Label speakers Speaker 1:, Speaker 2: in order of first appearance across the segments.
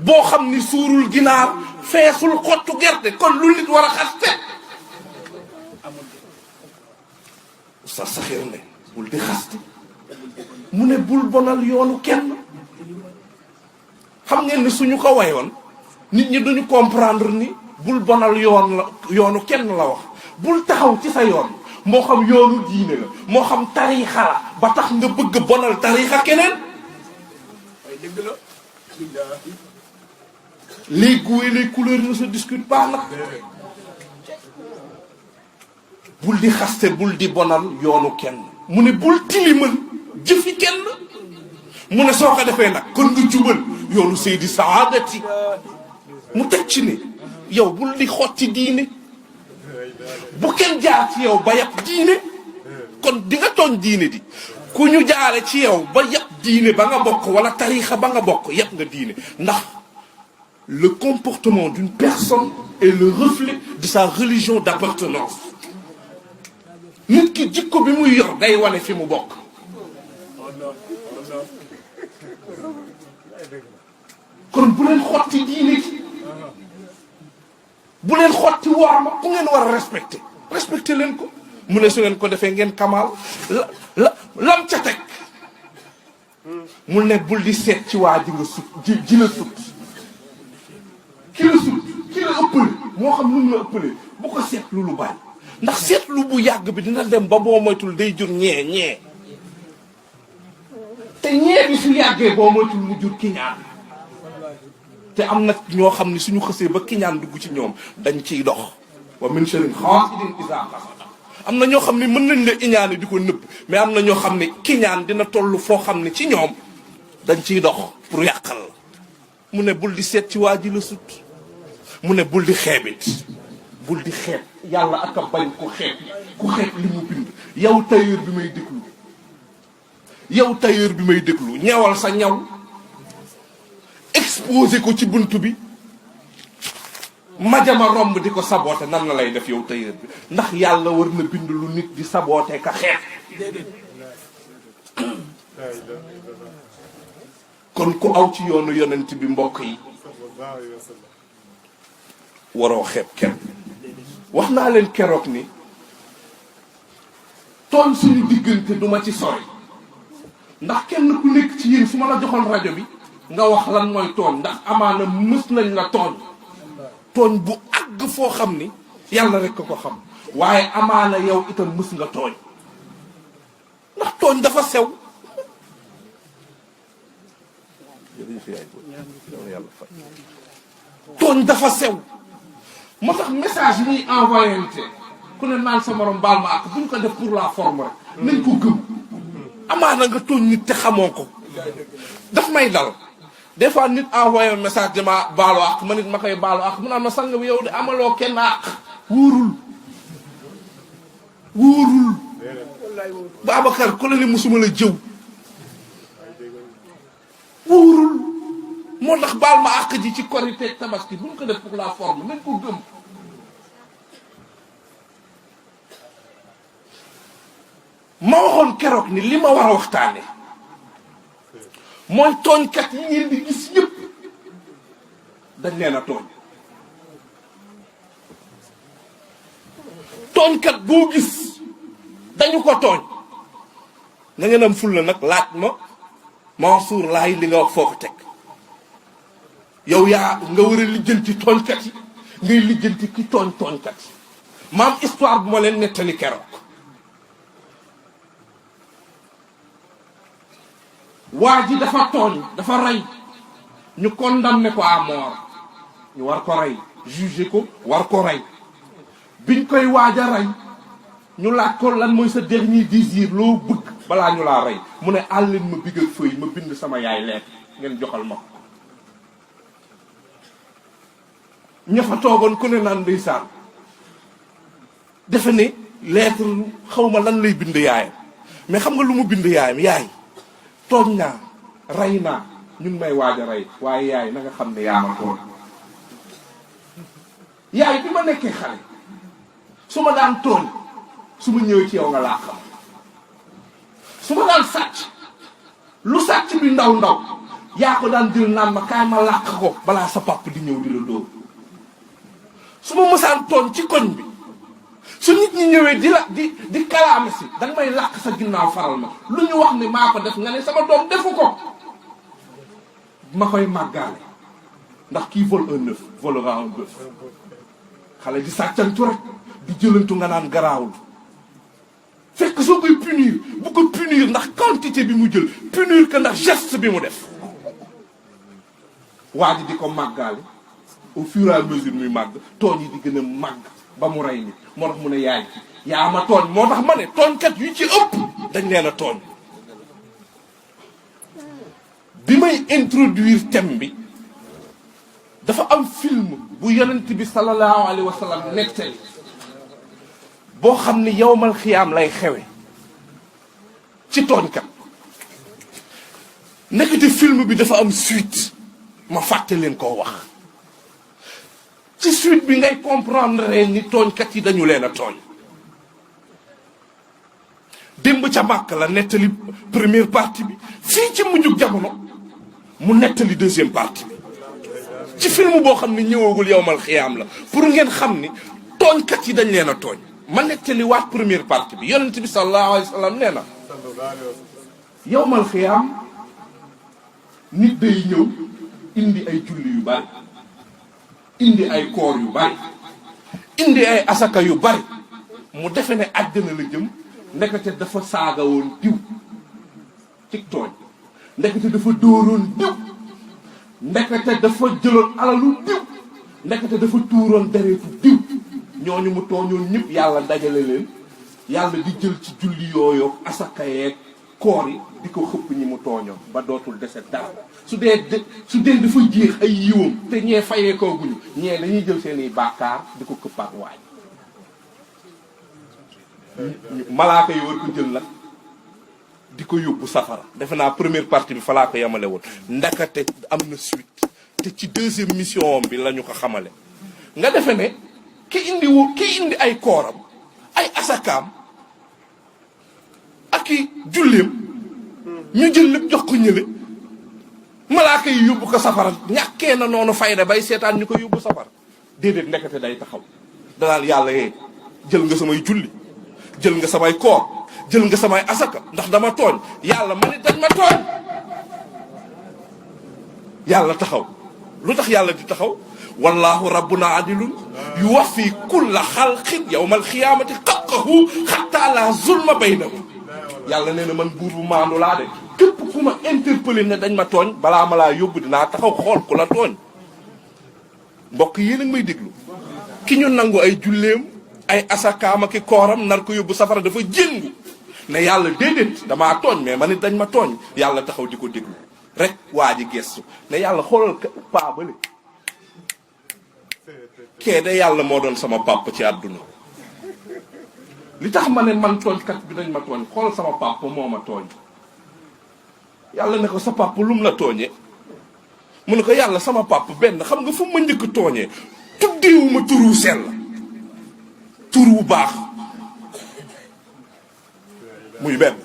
Speaker 1: boo xam ni suurul ginaar feesul xottu gerte kon lu nit war a xaste sa saxir ne bul di xaste mu ne bul bonal yoonu kenn xam ngeen ni suñu ko wayoon nit ñi duñu comprendre ni bul bonal yoonu kenn la wax bul taxaw ci sa yoon moo xam yoonu diine la moo xam tariixa la ba tax nga bëgg bonal tariixa keneen les goûts et les couleurs ne se discutent pas nag bul di xaste bul di bonal yoonu kenn mu ne bul tilimal jëfi kenn mu ne soo ko defee nag kon nga jubal yoonu Seydi Saadati mu teg ci ni yow bul di xotti diine bu kenn jaar ci yow ba yàpp diine kon di nga tooñ diine di ku ñu jaare ci yow ba yàpp diine ba nga bokk wala tariixa ba nga bokk yàpp nga diine ndax le comportement d'une personne est le reflet de sa religion d'appartenance nit ki jikko bi muy yor day wane fi mu bokk kon bu leen xotti diine gi bu leen xotti worma ku ngeen war a respecté leen ko mu ne su ngeen ko defee ngeen kamaal lam ca teg mu ne bul di seet ci waa ji nga sut ji la sut ki la sut ki la ëppale moo xam nu mu la ëppale bu ko seetlu lu bari ndax seetlu bu yàgg bi dina dem ba boo moytul day jur ñee te ñee bi su yàggee boo moytul mu jur kiñaan te am na ñoo xam ne suñu xësee ba kiñaan dugg ci ñoom dañ ciy dox wa min sharrin haasidin izaa hasad am na ñoo xam ne mën nañ la iñaane di ko nëbb mais am na ñoo xam ne kiñaan dina toll foo xam ne ci ñoom dañ ciy dox pour yàqal mu ne bul di seet ci waa ji la sut mu ne bul di xeebit bul di xeeb yàlla ak a bañ ku xeeb li mu bind yow tailleur bi may déglu ñewal sa ñaw exposé ko ci buntu bi majama romb di ko saboote nan la lay def yow tailleur bi ndax yàlla war na bind lu nit di saboote ka xeeb kon ku aw ci yoonu yonent bi mbokk yi waroo xeeb kenn wax naa leen keroog ni tooñ suñu diggante duma ci sori ndax kenn ku nekk ci yéen su ma la joxoon rajo bi nga wax lan mooy tooñ ndax amaana mës nañ la tooñ bu àgg foo xam ni yàlla rek ko xam waaye amaana yow itam mës nga tooñ ndax tooñ dafa sew tooñ dafa sew moo tax message yi ñuy envoyé ku ne naan sa morom baal ma ak buñ ko def pour la forme rek nañ ko gëm amaana nga tooñ nit te xamoo ko daf may dal des fois nit envoyé message dama baalu ak ma nit ma koy baalu ak mu naan ma sang bi yow de amaloo kenn ak wóorul Babacar ku la ne musuma la jëw wóorul moo tax baal ma àq ji ci korité tabaski bu ñu ko def pour la forme nañ ko gëm ma waxoon keroog ni li ma war a waxtaane mooy tooñkat yi ngeen di gis yëpp dañ leen a tooñkat boo gis dañu ko tooñ na ngeen am fulla nag laaj ma Mansour laay li nga wax foo ko teg yow yaa nga war a lijjanti tooñkat yi ngay lijjanti ki tooñkat yi maam histoire bu ma leen nettali keroog waa ji dafa tooñ dafa rey ñu condamné ko à mort ñu war ko rey jugé ko war ko rey biñ koy waaj a rey ñu laaj ko lan mooy sa dernier désir loo bëgg balaa ñu laa rey mu ne àlleen ma bigg ak feuille ma bind sama yaay lekk ngeen joxal ma ña fa toogoon ku ne naan ndeysaan defe ne lettre xaw ma lan lay bind yaayam mais xam nga lu mu bind yaayam yaay tooñ naa rey naa ñu ngi may waaj a rey waaye yaay na nga xam ne yaa ma tooñ yaay bi ma nekkee xale su ma daan tooñ su ma ñëwee ci yow nga laa xam su ma daan sàcc lu sàcc bi ndaw yaa ko daan jël naan ma kaay ma làq ko balaa sa papa di ñëw di la dóor su ma mësaan tooñ ci koñ bi su nit ñi ñëwee di kalaame si danga may làq sa ginnaaw faral ma lu ñu wax ne maa ko def nga ne sama doom defu ko ma koy màggaale ndax kii vole un œuf volera un bœuf xale di sàccantu rek di jëlantu nga naan garaawul fekk soo koy punir bu ko punir ndax quantité bi mu jël punir que ndax geste bi mu def waa ji di ko màggaale au fur et à mesure muy màgg tooñ yi di gën a màgg ba mu rey nit moo tax mu ne yaay ci yaa ma tooñ moo tax ma ne tooñkat yu ci ëpp dañ leen a tooñ bi may introduire thème bi dafa am film bu yonent bi sallallahu alayhi wa sallam nettali boo xam ni yowmal xiyaam lay xewe ci tooñkat nekkati film bi dafa am suite ma fàtte leen koo wax ci suite bi ngay comprendre ni tooñkat yi dañu leen a tooñ démb ca màkk la nettali première partie bi fii ci mujjug jamono mu nettali deuxième partie bi ci film boo xam ni ñëwagul yowmal xiyaam la pour ngeen xam ni tooñkat yi dañ leen a tooñ ma nettali waat première partie bi yonent bi sallallahu alayhi wa sallam nee na yowmal xiyaam nit day ñëw indi ay julli yu bari indi ay koor yu bari indi ay asaka yu bari mu defe ne àjjana la jëm ndekete dafa saaga woon diw ci tooñ ndekete dafa dóoroon diw ndekete dafa jëloon alalu diw ndekete dafa tuuroon deretu diw ñooñu mu tooñoon ñëpp yàlla dajale leen yàlla di jël ci julli yooyu asaka yeeg koor yi di ko xëpp ñi mu tooñoon ba dootul dese dara su dee dafa jeex ay yiwam te ñee fayee koo guñu ñee dañuy jël seeni bàkkaar di ko këppaat waaj malaaka yi war ko jël nag di ko yóbbu safara defe naa première partie bi fa laa ko yemale woon ndakate am na suite te ci deuxième mission bi la ñu ko xamale nga defe ne ki indi ay kooram ay asakaam ak i julleem ñu jël lépp jox ko ñële malaaka yi yóbbu ko safara ñàkkee na noonu fayda bay seetaan ñu ko yóbbu safara déedéet ndekete day taxaw danaan yàlla yee jël nga samay julli jël nga samay koor jël nga samay asaka ndax dama tooñ yàlla ma ni dañ ma tooñ yàlla taxaw lu tax yàlla di taxaw wallahu rabbuna adilun yuwaffi kulla xalqin yawmal xiyaamati xaqahu xatta la zulma baynahum yàlla nee na man buur bu maandu laa de képp ku ma interpellé ne dañ ma tooñ balaa ma laa yóbbu dinaa taxaw xool ku la tooñ mbokk yéen a ngi may déglu ki ñu nangu ay julleem ay asakaam ak i kooram nar ko yóbbu safara dafa jéngu ne yàlla déedéet damaa tooñ mais man it dañ ma tooñ yàlla taxaw di ko déglu rek waa ji gestu ne yàlla xoolal paa bale kee de yàlla moo doon sama papa ci àdduna li tax ma ne man tooñkat bi dañ ma tooñ xool sama papa moo ma tooñ yàlla ne ko sa papa lu mu la tooñee mu ne ko yàlla sama papa benn xam nga fu ma njëkk tooñee tuddeewuma turu sell tur wu baax muy benn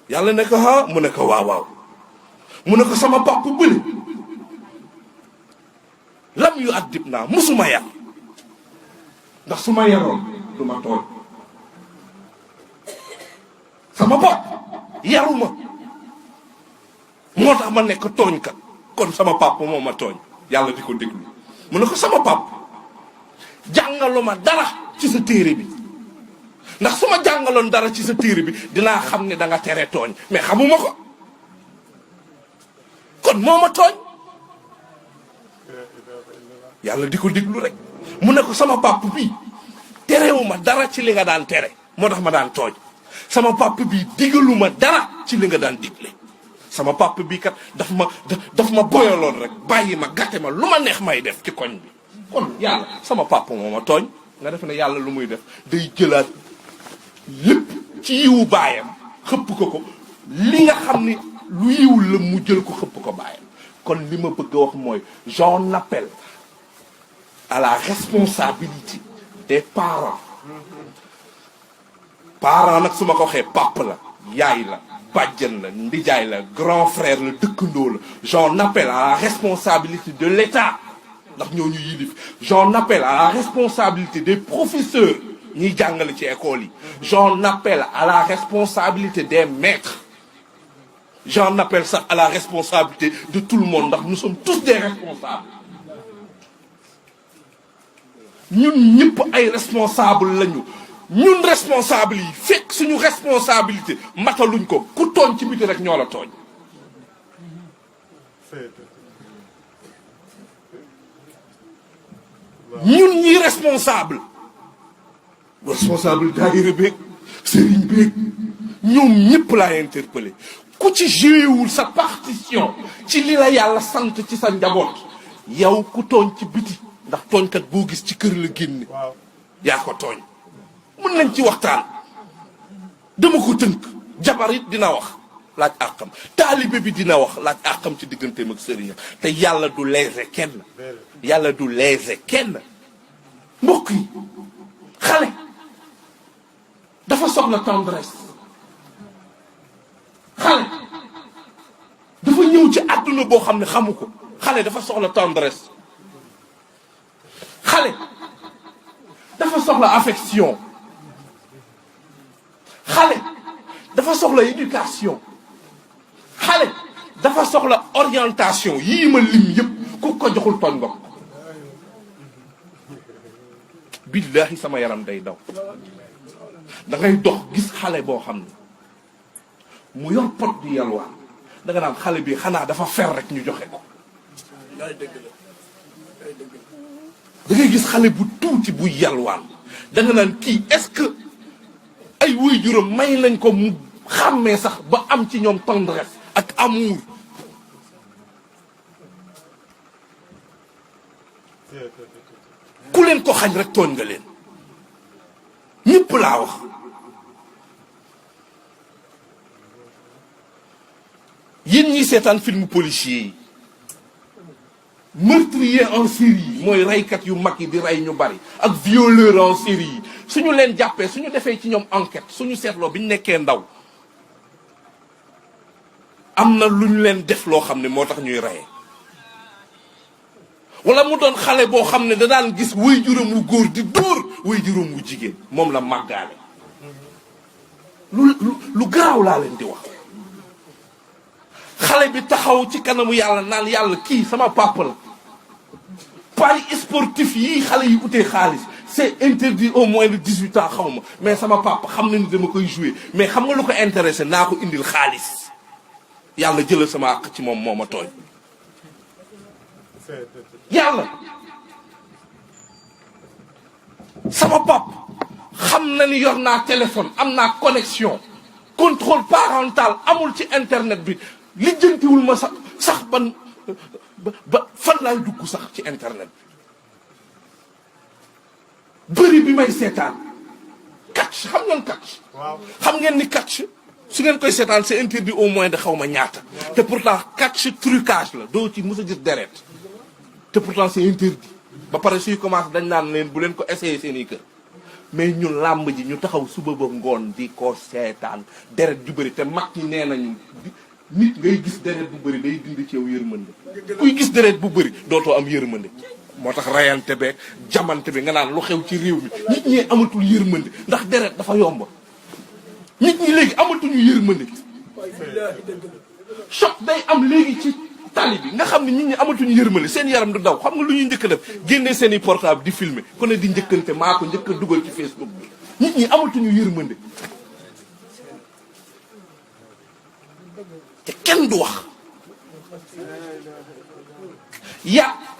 Speaker 1: yàlla ne ko ha mu ne ko waaw waaw mu ne ko sama papa bële lam yu addib naa musuma yar ndax su ma yaroon du ma tooñ sama bopp yaruma moo tax ma nekk tooñkat kon sama papa moo ma tooñ yàlla di ko déglu mu ne ko sama papa jàngaluma dara ci sa téere bi ndax su ma jàngaloon dara ci sa téere bi dinaa xam ne da nga tere tooñ mais xamuma ko kon moo ma tooñ yàlla di ko déglu rek mu ne ko sama papa bii terewuma dara ci li nga daan tere moo tax ma daan tooñ sama papa bii digaluma dara ci li nga daan digle sama papa bii kat daf ma boyaloon rek bàyyi ma gàtte ma lu ma neex may def ci koñ bi kon yàlla sama papa moo ma tooñ nga def ne yàlla lu muy def day jëlaat lépp ci yiwu baayam xëpp ko li nga xam ni lu yiwul la mu jël ko xëpp ko baayam kon li ma bëgg a wax mooy j'en appelle à la responsabilité des parents nag su ma ko waxee papa la yaay la bàjjen la ndijaay la grand frère la dëkkandoo la j'en appelle à la responsabilité de l'État ndax ñooñu yilif j'en appelle à la responsabilité des professeurs ñiy jàngale ci école yi j'en appelle à la responsabilité des maîtres j'en appelle sax à la responsabilité de tout le monde ndax nous sommes tous des responsables ñun ñëpp ay responsable lañu ñun responsable yi fekk suñu responsabilité mataluñ ko ku tooñ ci biti rek ñoo la tooñ ñun ñi responsable daayira beeg sëriñ beeg ñoom ñëpp laay interpellé ku ci jéewul sa partition ci li la yàlla sant ci sa njaboot yow ku tooñ ci biti ndax tooñkat boo gis ci kër la génne yaa ko tooñ mën nañ ci waxtaan dama ko tënk jabar it dina wax laaj àqam taalibe bi dina wax laaj àqam ci digganteem ak sëriñam te yàlla du léser kenn yàlla du léser kenn mbokk yi xale dafa soxla tendresse xale dafa ñëw ci àdduna boo xam ne xamu ko xale dafa soxla tendresse xale dafa soxla affection xale dafa soxla éducation xale dafa soxla orientation yii ma lim yëpp ku ko joxul tooñ nga billahi sama yaram day daw da ngay dox gis xale boo xam ne mu yor pot di yalwaan da nga naan xale bi xanaa dafa fer rek ñu joxe ko da ngay gis xale bu tuuti bu yalwaan da nga naan kii est-ce que ay waajuram may nañ ko mu xàmmee sax ba am ci ñoom tendresse ak amour ku leen ko xañ rek tooñ nga leen ñëpp laa wax yéen ñiy seetaan film policier yi meurtrier en série yi mooy reykat yu mag yi di rey ñu bari ak violeur en série yi suñu leen jàppee suñu defee ci ñoom enquête suñu seetloo bi ñu nekkee ndaw am na lu ñu leen def loo xam ne moo tax ñuy reyee wala mu doon xale boo xam ne da daan gis waajuram wu góor di dóor waajuram wu jigéen moom la màggaale lu garaaw laa leen di wax xale bi taxaw ci kanamu yàlla naan yàlla kii sama papa la paris sportif yii xale yi utee xaalis c'est interdit au moins de 18 ans xaw ma mais sama papa xam na ni dama koy jouer mais xam nga lu ko intéressé naa ko indil xaalis yàlla jëlal sama àq ci moom moo ma tooñ yàlla sama papa xam na ni yor naa téléphone am naa connexion contrôle parental amul ci internet bi lijjantiwul ma sax ban ba fan laay dugg sax ci internet bi bëri bi may seetaan catch xam ngeen catch xam ngeen ni catch su ngeen koy seetaan c'est interdit au moins de xaw ma ñaata te pourtant catch trucage la doo ci mës a gis deret te pourtant c'est interdit ba pare suy commencé dañ naan leen bu leen ko essayer seen i kër mais ñun làmb ji ñu taxaw suba ba ngoon di ko seetaan deret ju bëri te mag ñi nee nañu nit ngay gis deret bu bëri day dindi ci yow yërmande kuy gis deret bu bëri dootoo am yërmande moo tax rayante beeg jamante bi nga naan lu xew ci réew mi nit ñi amatul yërmande ndax deret dafa yomb nit ñi léegi amatuñu yërmande choc day am léegi ci tali bi nga xam ne nit ñi amatuñu yërmande seen yaram du daw xam nga lu ñuy njëkk a def génnee seen i portable di filmer ku ne di njëkkante maa ko njëkk a dugal ci Facebook bi nit ñi amatuñu yërmande te kenn du wax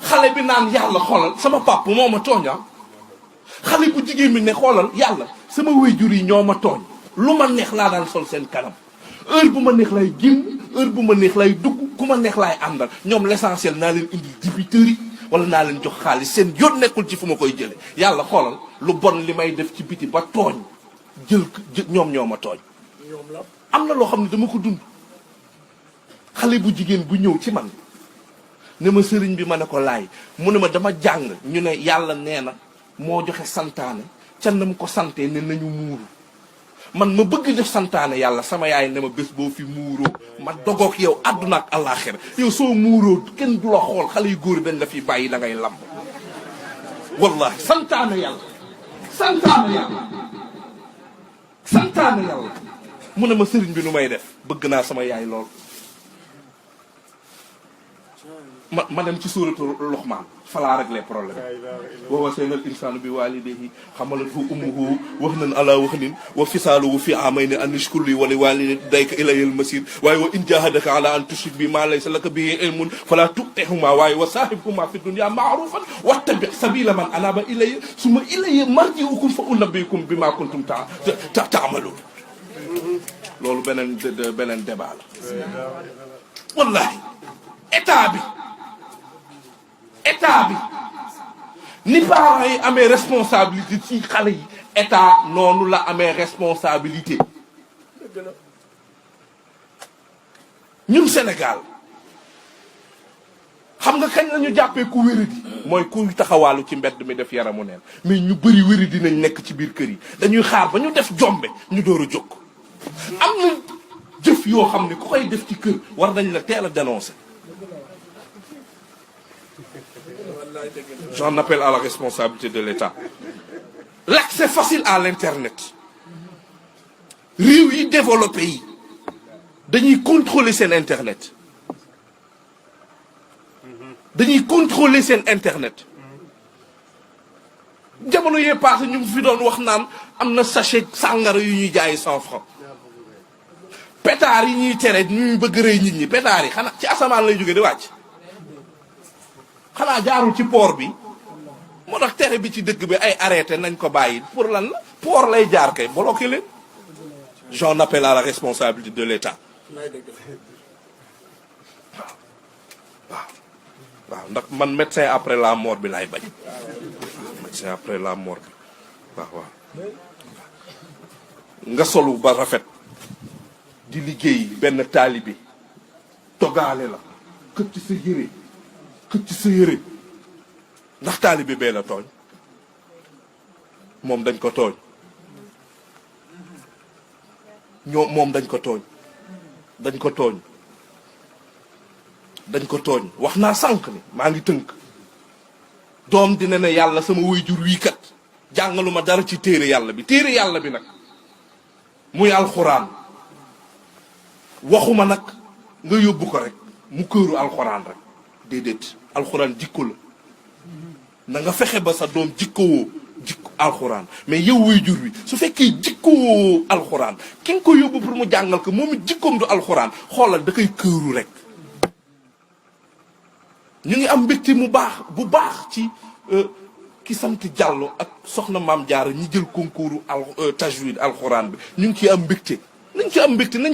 Speaker 1: xale bi naan yàlla xoolal sama papa moo ma tooña xale bu jigéen bi ne xoolal yàlla sama waajur yi ñoo ma tooñ lu ma neex laa daan sol seen kanam heure bu ma neex lay génn heure bu ma neex lay dugg ku ma neex laay àndal ñoom l'essentiel naa leen indi dibiteurs wala naa leen jox xaalis seen yoon nekkul ci fu ma koy jële yàlla xoolal lu bon li may def ci biti ba tooñ jël ñoom ñoo ma tooñ am na loo xam ne dama ko dund xale bu jigéen bu ñëw ci man ne ma sëriñ bi ma ne ko laay mu ne ma dama jàng ñu ne yàlla nee na moo joxe santaane ca na mu ko santee ne nañu muuru man ma bëgg def santaane yàlla sama yaay ne ma bés boo fi muuroo ma dogoog yow àdduna ak àllaaxira yow soo muuroo kenn du la xool xale yu góor dañ la fi bàyyi da ngay lamb wallahi santaane yàlla santaane yàlla santaane yàlla mu ne ma sëriñ bi nu may def bëgg naa sama yaay lool ma dem ci suuratu Luqmaan falaa rek les problèmes wa wasaynal insaanu bi waalidayhi hamalathu ummuhu wahnan alaa wahnin wa fisaaluhu fi aamayni an ishkur lii wa li waalidayka ilayal masiir waaye wa in jaahadaka alaa an tushrik bi maa laysa laka bihi ilmun falaa tuti'humaa waaye wa saahibhumaa fi dunyaa ma'ruufan wattabi' sabiila man anaaba ilayya summa ilayya marji'ukum fa unabbi'ukum bimaa kuntum ta'maluun loolu beneen débat la wallahi état bi ni parents yi amee responsabilité ci xale yi état noonu la amee responsabilité ñun Sénégal xam nga kañ la ñu jàppee ku wéradi mooy ku taxawaalu ci mbedd mi def yaramu neen mais ñu bëri wéradi nañ nekk ci biir kër yi dañuy xaar ba ñu def jombe ñu door a jóg am na jëf yoo xam ne ku koy def ci kër war nañ la teel a dénoncer. J'en appelle à la responsabilité de l'État. L'accès facile à l'internet réew yi développé yi dañuy contrôler seen internet jamono yee passé ñu ngi fi doon wax naan am na sachet sàngara yu ñuy jaay 100 francs pétard yi ñuy tere ñuy bëgg rëy nit ñi pétard yi xanaa ci asamaan lay jóge di wàcc xanaa jaarul ci port bi moo tax tere bi ci dëkk bi ay arrêté nañ ko bàyyi pour lan la port lay jaar kay bloqué leen. J'en appelle à la responsabilité de l'État. waaw ndax man médecin après la mort bi laay bañ. médecin après la mort bi waaw nga solu ba rafet di liggéey benn taalibe togaale la xëcc sa yére ndax taalibe bee la tooñ moom dañ ko tooñ moom dañ ko tooñ wax naa sànq ni maa ngi tënk doom dina ne yàlla sama waajur wii kat jàngaluma dara ci téere yàlla bi nag muy alxuraan waxuma nag nga yóbbu ko rek mu këru alxuraan rek déedéet alxuraan jikko la na nga fexe ba sa doom jikkowoo jikko alxuraan mais yow waajur wi su fekkee jikkowoo alxuraan ki nga ko yóbbu pour mu jàngal ko moom it jikkoom du alxuraan xoolal da koy këru rek. ñu ngi am mbégte bu baax ci ki sant Diallo ak soxna Maam Jaara ñi jël concours tajwid alxuraan bi ñu ngi ciy am mbégte nañ ci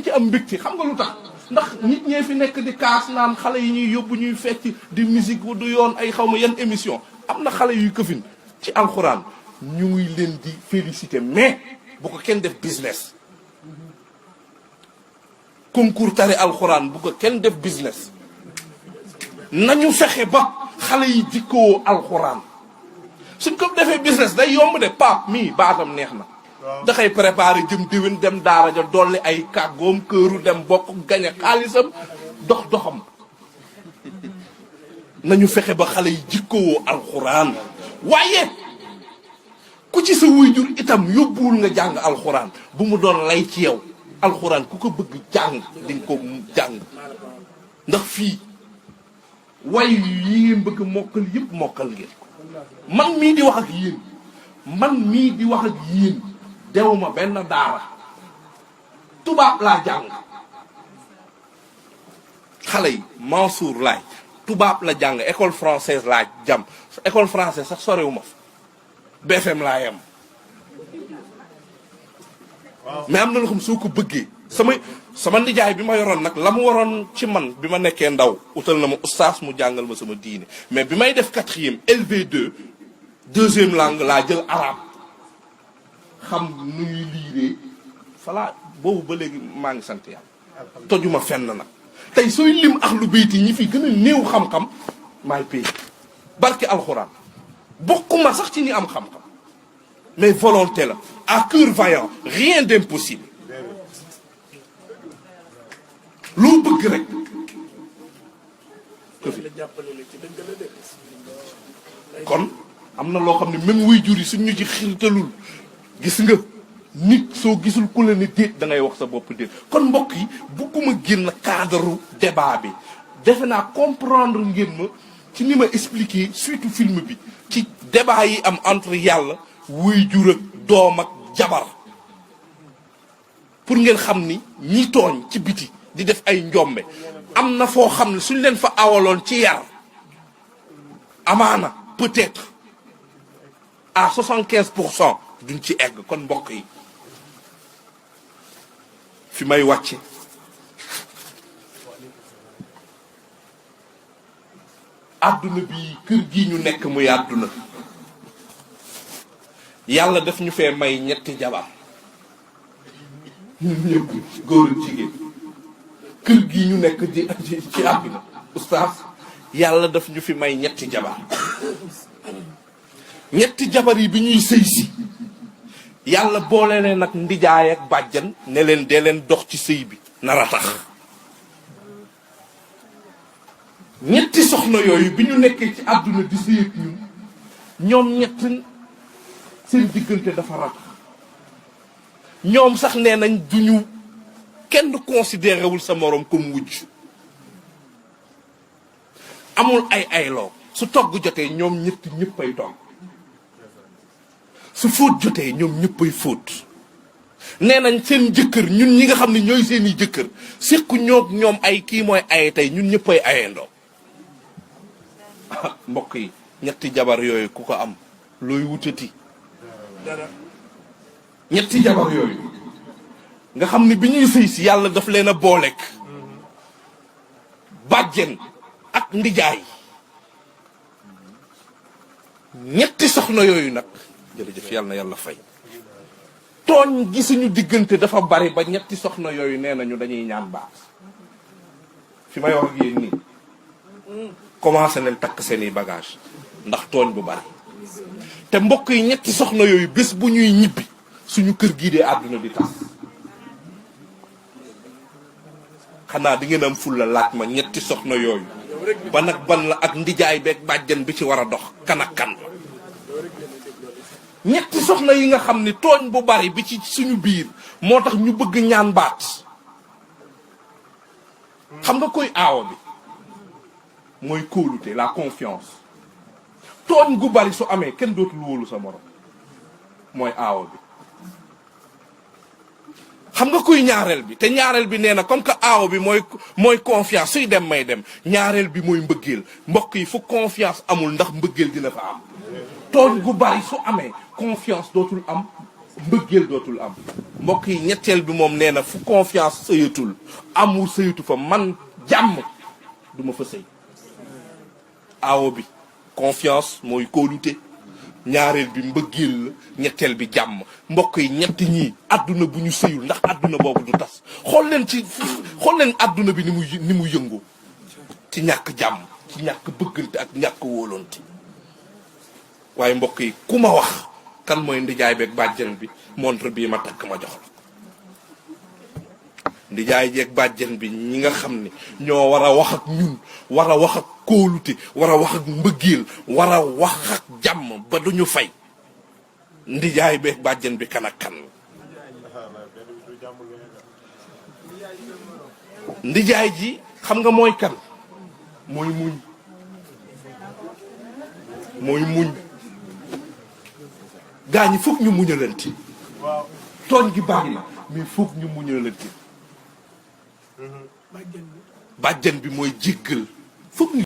Speaker 1: am mbégte xam nga lu tax ndax nit ñee fi nekk di kaas naan xale yi ñuy yóbbu ñuy fecc di musique du yoon ay xaw ma yan émission am na xale yuy këfin ci alxuraan ñu ngi leen di féliciter mais bu ko kenn def business concours tari alxuraan bu ko kenn def business nañu fexe ba xale yi jikkoo alxuraan suñ ko defee business day yomb de pap mii baatam neex na daxay préparé jëm déwén dem daara ja dolli ay kàggoom këru dem bokk gañe xaalisam doxam nañu fexe ba xale yi jikkoo alxuraan waaye ku ci sa waajur itam yóbbuwul nga jàng alxuraan bu mu doon lay ci yow alxuraan ku ko bëgg jàng dinga ko jàng ndax fii way yi ngeen bëgg mokkal yëpp mokkal ngeen man mii di wax ak yéen dewuma benn daara tubaab laa jàng xale yi Mansour laay tubaab la jàng école française laa jam école française sax sorewuma fa BFM laa yem mais am na loo xam soo ko bëggee sama nijaay bi ma yoroon nag la mu waroon ci man bi ma nekkee ndaw utal na ma ustaas mu jàngal ma sama diine mais bi may def 4e LV2 2e langue laa jël arabe xam nu ñuy liiree falaa boobu ba léegi maa ngi sant yàlla tojuma fenn nag tey sooy lim ahlu bayti ñi fi gën a néew xam-xam maay pay barke alxuraan bokkuma sax ci ñi am xam-xam mais volonté la à cœur vaillant rien d'impossible loo bëgg rek kon am na loo xam ne même wuy jur yi suñ ñu ci xirtalul gis nga nit soo gisul ku la ne déet da ngay wax sa bopp déet kon mbokk yi bugguma génn cadre débat bi defe naa comprendre ngeen ma ci ni ma expliquer surtout film bi ci débat yi am entre yàlla wuy jur ak doom ak jabar pour ngeen xam ni ñi tooñ ci biti di def ay njombe am na foo xam ne suñ leen fa awaloon ci yar amaana peut-être à 75% duñ ci egg kon mbokk yi fi may wàcce àdduna bi kër gi ñu nekk muy àdduna yàlla daf ñu fee may ñetti jabar ñun ñëpp góor ak jigéen kër gi ñu nekk ci àdduna oustaz yàlla daf ñu fi may ñetti jabar ñetti jabar yi bi ñuy sëy si yàlla boole leen nag ndijaay ak bàjjan ne leen dee leen dox ci sëy bi nar a tax ñetti soxna yooyu bi ñu nekkee ci àdduna di sëy ak ñun ñoom ñett seen diggante dafa ratax ñoom sax nee nañ duñu kenn considéré wul sa moroom comme wujj amul ay ayloo su togg jotee ñoom ñëppay togg su fóot jotee ñoom ñëppay fóot nee nañ seen jëkkër ñun ñi nga xam ne ñooy seeni jëkkër séqu ñoom ay kii mooy aye tey ñun ñëppay ayendoo mbokk yi ñetti jabar yooyu ku ko am looy wutati ñetti jabar yooyu nga xam ne bi ñuy sëy si yàlla daf leen a booleek bàjjen ak ndijaay ñetti soxna yooyu nag jërëjëf yàlla na yàlla fay tooñ gi suñu diggante dafa bari ba ñetti soxna yooyu nee nañu dañuy ñaan baat fi may wax ak yéen nii commencé nañ takk seeni bagage ndax tooñ bu bari te mbokk yi ñetti soxna yooyu bés bu ñuy ñibbi suñu kër gii dee àdduna di tas xanaa di ngeen am fulla laaj ma ñetti soxna yooyu ban ak ban la ak ndijaay beeg bàjjan bi ci war a dox kan ak kan la ñetti soxna yi nga xam ni tooñ bu bari bi ci suñu biir moo tax ñu bëgg ñaan baat xam nga koy aawa bi mooy kóolute la confiance tooñ gu bari su amee kenn dootul wóolu sa morom mooy aawa bi xam nga kuy ñaareel bi te ñaareel bi nee na comme que aawa bi mooy confiance suy dem may dem ñaareel bi mooy mbëggeel mbokk yi fu confiance amul ndax mbëggeel dina fa am tooñ gu bari su amee confiance dootul am mbëggeel dootul am mbokk yi ñetteel bi moom nee na fu confiance sëyatul amul sëyatu fa man jàmm duma fa sëy aawo bi confiance mooy kóolute ñaareel bi mbëggeel la ñetteel bi jàmm mbokk yi ñetti ñii àdduna bu ñu sëyul ndax àdduna boobu du tas xool leen àdduna bi ni mu yëngoo ci ñàkk jàmm ci ñàkk bëggante ak ñàkk wóolonte waaye mbokk yi ku ma wax kan mooy ndijaay beeg bàjjen bi montre bii ma takk ma jox la ndijaay jeeg bàjjen bi ñi nga xam ne ñoo war a wax ak ñun war a wax ak kóolute war a wax ak mbëggeel war a wax ak jàmm ba duñu fay ndijaay beeg bàjjen bi kan ak kan ndijaay ji xam nga mooy kan mooy muñ gaa ñi foog ñu muñalante tooñ gi bari na mais foog ñu muñalante bàjjen bi mooy jéggal foog ñu